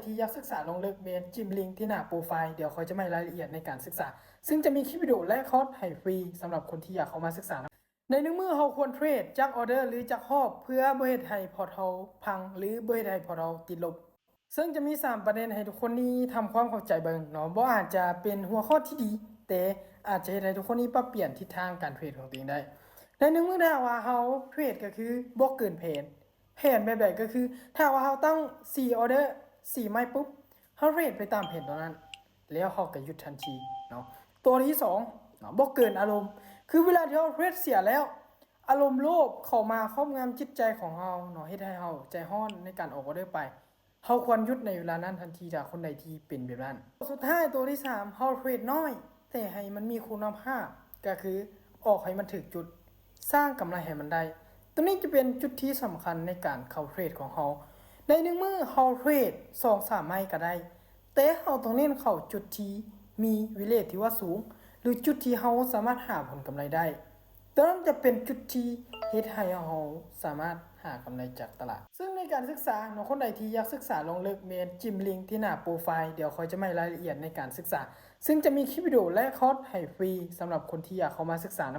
ທີ່ຢາກສຶກສາລົງເລິກແມ່ນຈິ້ມລິ້ງທີ່ໜ້າໂປຣໄຟ ດຽວຂ້ອຍຈະມາໃຫ້ລາຍລະອຽດໃນການສຶກສາ ຊຶ່ງຈະມີຄລິບວິດີໂອ ແລະ ຄອດໃຫ້ຟຣີສຳລັບຄົນທີ່ຢາກເຂົ້າມາສຶກສາ. ໃນໜຶ່ງມື້ເຮົາຄວນເທຣດຈັກອອເດີ ຫຼື ຈັກຮອບ ເພື່ອບໍ່ເຮັດໃຫ້ພອດເຮົາພັງ ຫຼື ບໍ່ເຮັດໃຫ້ພອດເຮົາຕິດລົບ. ເຊິ່ງຈະມີສາມປະເດັນໃຫ້ທຸກຄົນນີ້ທຳຄວາມເຂົ້າໃຈເບິ່ງເນາະ. ບໍ່ອາດຈະເປັນຫົວຂໍ້ທີ່ດີ ແຕ່ອາດຈະເຮັດໃຫ້ທຸກຄົນນີ້ປັບປ່ຽນທິດທາງການເທຣດຂອງຕົວເອງໄດ້. ໃນໜຶ່ງມື້ຖ້າຫາກວ່າເຮົາເທຣດກໍຄືບໍ່ເກີນແຜນ. ແຜນແບບໃດ? ກໍຄືຖ້າຫາກວ່າເຮົາຕັ້ງສີ່ອອເດີ ສີ່ໄມ້ປຸບ ເຮົາເທຣດໄປຕາມແຜນຕົວນັ້ນ ແລ້ວເຮົາກໍຢຸດທັນທີເນາະ. ຕົວທີສອງເນາະ ບໍ່ເກີນອາລົມ ຄືເວລາທີ່ເຮົາເທຣດເສຍແລ້ວ ອາລົມໂລບເຂົ້າມາຄອບງຳຈິດໃຈຂອງເຮົາເນາະ ເຮັດໃຫ້ເຮົາໃຈຮ້ອນໃນການອອກອອເດີໄປ. ເຮົາຄວນຢຸດໃນເວລານັ້ນທັນທີ ຖ້າຄົນໃດທີ່ເປັນແບບນັ້ນ. ສຸດທ້າຍ ຕົວທີສາມ ເຮົາເທຣດນ້ອຍ ແຕ່ໃຫ້ມັນມີຄຸນນະພາບ ກໍຄືອອກໃຫ້ມັນຖືກຈຸດ ສ້າງກຳໄລໃຫ້ມັນໄດ້. ຕົວນີ້ຈະເປັນຈຸດທີ່ສຳຄັນໃນການເຂົ້າເທຣດຂອງເຮົາ. ໃນໜຶ່ງມື້ເຮົາເທຣດສອງສາມໄມ້ກໍໄດ້ ແຕ່ເຮົາຕ້ອງເນັ້ນເຂົ້າຈຸດທີ່ມີເວເລດທີ່ວ່າສູງ ຫຼື ຈຸດທີ່ເຮົາສາມາດຫາຜົນກຳໄລໄດ້. ຕົວນັ້ນຈະເປັນຈຸດທີ່ເຮັດໃຫ້ເຮົາສາມາດຫາກຳໄລຈາກຕະຫຼາດ. ເຊິ່ງໃນການສຶກສາເນາະ ຄົນໃດທີ່ຢາກສຶກສາລົງເລິກແມ່ນຈິ້ມລິ້ງທີ່ໜ້າໂປຣໄຟ ດຽວຂ້ອຍຈະມາໃຫ້ລາຍລະອຽດໃນການສຶກສາ ຊຶ່ງຈະມີຄລິບວິດີໂອ ແລະ ຄອດໃຫ້ຟຣີສຳລັບຄົນທີ່ຢາກເຂົ້າມາສຶກສານຳ.